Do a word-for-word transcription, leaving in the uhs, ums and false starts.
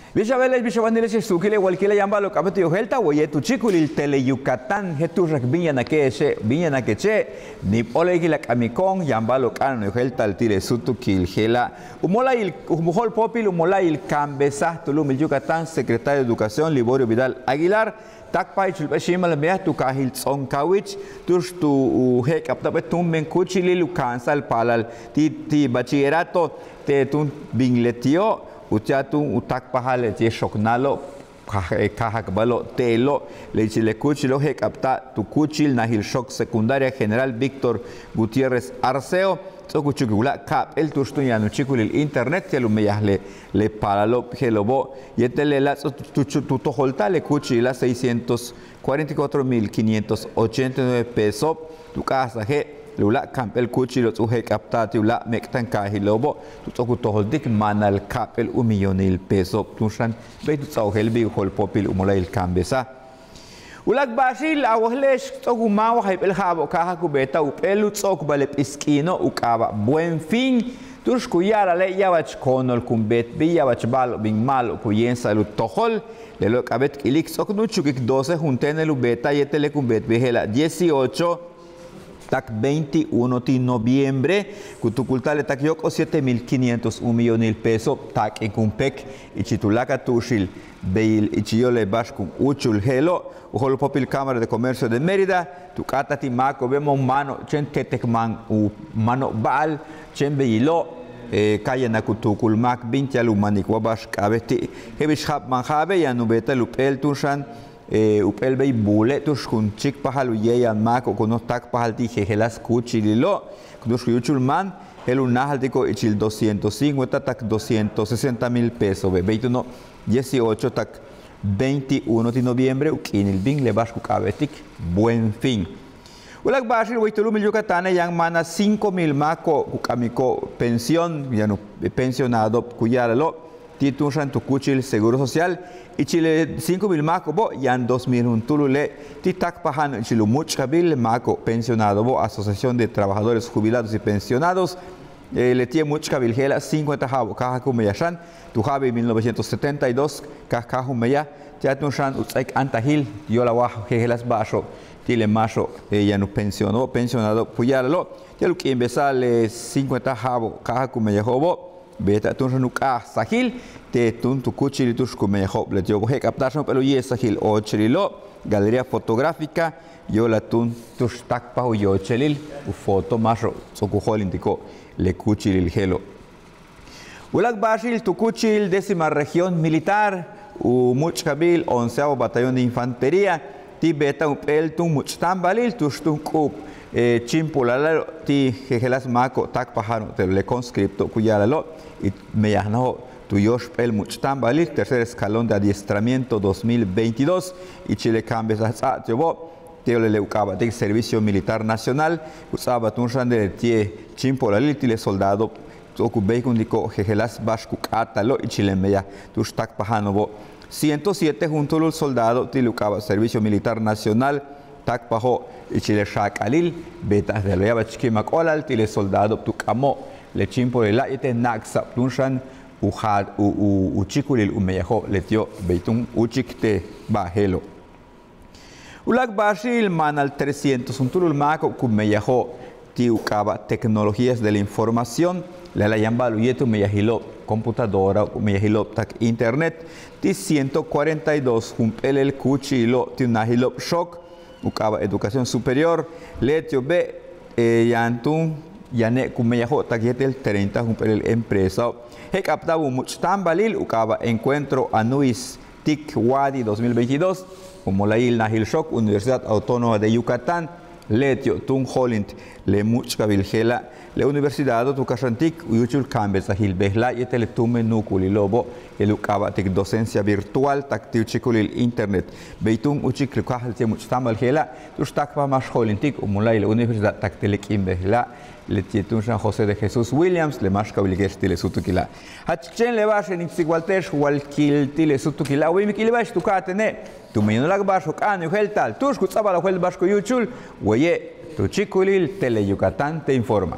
Bix a beele'ex, bix a wanile'ex, suukile' walkila' yaan ba'alo'ob k'a'abéet u yojéelta'al waye' tu chíikulil Tele Yucatán. Je'el tu'ux k bin yanake'exe', bin yanakeche', níib óola'ikil a k'amiko'on, yaan ba'alo'ob k'a'ana'an u yojéelta'al ti' le súutukil je'ela'. U mola'ayil, u jo'olpóopil u mola'ayil kaambesaj tu lu'umil Yucatán, secretario de Educación Liborio Vidal Aguilar, táakpajal ichil u p'éel xíimal meyaj tu kaajil Ts'o'on Kawich, tu'ux tu je'ek'abta'al túumben kúuchilil u ka'ansa'al paalal ti' ti' bachillerato, te' túun bin leti'o' uti'al túun u táakpajal leti'e' xoknáalo'ob, kaajakbalo'ob te'elo'. Le ichil le kúuchilo' je'ek'abta'al tu kúuchil najil xook secundaria General Víctor Gutiérrez Arceo, ts'o'ok u chukik u láak' ka'ap'éel tu'ux túun yaan u chíikulil internet ti'al u meyaj le paalalo'ob je'elo'obo'. Yéetel lela' ts'o'ok tu tojolta'al le kúuchilila' seiscientos cuarenta y cuatro mil quinientos ochenta y nueve peso'ob tu k'a'ajsaje' le u láak' kamp'éel kúuchilo' ts'o'ok u je'ek'abta'al ti' u láak' méek'tankajilo'obo', tu ts'o'ok u tojoltik máanal ka'ap'éel un millonil peso'ob túun xan bey tu ts'a'abal je'el bix u jo'olpóopil u mola'ayil kaambesaj. U láak' ba'axil, a wojele'ex, ts'o'ok u máan wa jayp'éel ja'abo'ob kaaja' ku beeta'al jump'éel u ts'o'okbal le p'isk'iino' u k'aaba' Buen Fin, tu'ux ku ya'ala'ale' ya'abach koonol kun beetbil, ya'abach ba'alo'ob bin ma'alob ku yéemsa'al u tojol. Lelo' k'a'abéet k ilik ts'o'ok u chukik doce juntéenel u beeta'al yéetel le kun beetbil je'ela' dieciocho tak veintiuno ti' noviembre, ku tukulta'al le tak yóok'ol siete mil quinientos, un millonil peso'ob taak'in kun péek ichil tuláakal tu'uxil beyil ichil yóok'ol le ba'ax kun úuchul je'elo'. U jo'olpóopil Cámara de Comercio de Mérida tu k'áata'al ti' máako'obe' mo'on máano' chéen tetekma'an u máano'ob ba'al chéen beyilo', ka yanak u tuukul máak bin ti'al u manik wa ba'ax k'a'abéet ti'. Je'el bix ja'ab man ja'abe' yaan u beeta'al jump'éel túun xan jump'éel bey buule' tu'ux kun chíikpajal u yéeyal máako'ob ku noj táakpajal ti' jejeláas kúuchililo', tu'ux ku yúuchul máan je'el u náajaltiko'ob ichil doscientos cincuenta tak doscientos sesenta mil peso'obe'. Bey túuno' dieciocho tak veintiuno ti' noviembre u k'iinil bin le ba'ax ku k'a'abéetik Buen Fin. U láak' ba'axil, way tu lu'umil Yucatane' yaan máana' cinco mil máako'ob ku k'amiko'ob pensión, yaan u pensionado'ob ku ya'ala'alo' ti' túun xan tu kúuchil Seguro Social. Ichil le cinco mil máako'obo' yaan dos mil juntúulule' ti' táakpaja'ano'ob ichil u múuch'kabil le máako'ob pensionado'obo', Asociación de Trabajadores Jubilados y Pensionados. Leti'e' múuch'kabil je'ela' cincuenta ja'abo'ob kaaja' ku meyaj xan tu ja'abil mil novecientos setenta y dos, ka káaj u meyaj ti'al túun xan u ts'áaik áantajil yo'olal wa jejeláas ba'axo'ob ti' le máaxo'ob yaan u pensióno'obo', pensionado'ob ku ya'ala'alo', ti'al u k'iimbesa'al le cincuenta ja'abo'ob kaaja' ku meyajo'obo'. Beeta'al túun xan u k'a'ajsajil te' túun tu kúuchilil tu'ux ku meyajo'ob leti'obo'. Je'ek'abta'al xan jump'éel u ye'esajil oochililo', galería fotográfica, yo'olal túun tu'ux táakpaj u yoochélil u foto máaxo'ob ts'o'ok u jo'olintiko'ob le kúuchilil je'elo'. U láak' ba'axil, tu kúuchil décima región militar, u múuch'kabil onceavo batallón de infantería, ti' beeta'al jump'éel túun múuch'táambalil tu'ux túun k'u'ub chíimpolalo' ti' jejeláas máako'ob táakpaja'ano'ob te'elo', le conscripto ku ya'ala'alo', y meyajnajo'ob tu yóoxp'éel múuch'táambalil, tercer escalón de adiestramiento dos mil veintidós, ichil le kaambesaj ts'a'ab ti'obo', te'elo' le u k'aaba'tik Servicio Militar Nacional, ku ts'a'abal túun xan de leti'e' chíimpolalil ti' le soldado'ob ts'o'ok u béeykuntiko'ob jejeláas ba'ax ku k'áata'alo' ichil le meyaj tu'ux táakpaja'ano'obo'. Ciento siete juntúulul soldado'ob ti' le u k'aaba' Servicio Militar Nacional táakpajo'ob ichil le xaak'alil, beeta'al te'elo' ya'abach ki'imak óolal ti' le soldado'ob tu k'amo'ob le chíimpolila' yéetel na'aksa'ab túun xan u ja u u chíikulil u meyajo'ob leti'ob, bey túun úuchik te' ba'al je'elo'. U láak' ba'axil, máanal trescientos juntúulul máako'ob ku meyajo'ob ti' u k'aaba' tecnologías de la información, lala' yaan ba'al u yéet u meyajilo'ob computadora, u meyajilo'ob tak internet, ti' ciento cuarenta y dos jump'éelel kúuchililo' ti' u najilo'ob xook u k'aaba' educación superior. Leti'obe' yaan túun yane' ku meyajo'ob tak yéetel treinta jump'éelel empresao'ob. Je'ek'abta'al u múuch'táambalil u k'aaba' Encuentro Anuis Tic Wadi dos mil veintidós, u mola'ayil najil xook Universidad Autónoma de Yucatán. Leti'ob túun jo'olint le múuch'kabil je'ela', le universidado' tu kaxantik u yúuchul kaambesajil bejla'a yéetel le túumben nu'ukulilo'obo' je'el u k'aaba'tik docencia virtual tak ti' u chíikulil internet. Bey túun úuchik le u káajal ti' le múuch'táambal je'ela' tu'ux táakpaj máax jo'olintik u mola'ayil le universidad tak ti' le k'iin bejla'a, leti'e' túun xan José de Jesús Williams, le máax ka wilike'ex ti' le súutukila'. Jach chéen le ba'axe' in tsikbalte'ex walkil ti' le súutukila', way míin k il ba'ax tu ka'aj tene', tumen yaan u láak' ba'axo'ob k'a'ana'an u yojéelta'al tu'ux ku ts'a'abal a ju'el ba'ax ku yúuchul waye' tu chíikulil Tele Yucatán te' informa.